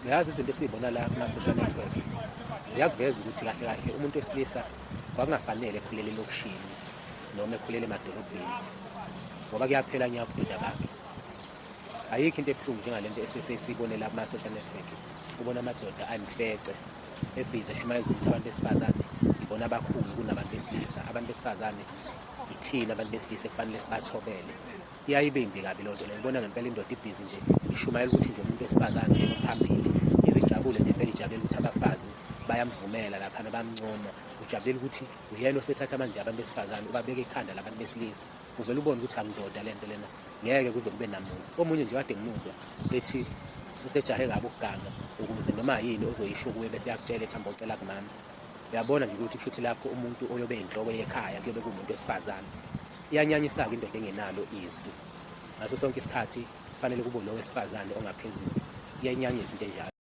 Uyazi izinto esiyibona la kuma-social network ziyakuveza ukuthi kahle kahle umuntu wesilisa kwakungafanele ekhulele elokishini noma ekhulele emadolobheni ngoba kuyaphela nya ubudoda bakhe. Ayikho into ebuhlungu njengalento esesiyibone la kuma-social network, ubona amadoda ayimfece ebhizi eshumayeza ukuthi abantu besifazane ibona abakhulu kunabantu besilisa, abantu besifazane ithina abantu besilisa ekufanele sibathobele. Iyaye ibe imbi kabi loo nto leyo. Ubona ngempela indoda ibhizi nje ishumayela ukuthi nje umuntu wesifazane uyena ophambili, izijabule nje impela, ijabulela ukuthi abafazi bayamvumela laphana, bayamncoma, ujabulela ukuthi uyena osethatha manje abantu besifazane ubabeka ekhanda labantu besilisa. Uvele ubone ukuthi angidoda le nto lena, ngeke kuze kube namuzi. Omunye nje kade ngimuzwa ethi usejahe kabi ukuganga ukuze noma yini ozoyisho kuye bese yakutshela ethi hamba ocela kumama. Uyabona nje ukuthi kusho ukuthi lapho umuntu oyobe inhloko yekhaya kuyobe kuwumuntu wesifazane. Iyanyanyisa-ke indoda engenalo izwi. Ngaso sonke isikhathi kufanele kube lo wesifazane ongaphezulu. Iyayinyanyisa into enjalo.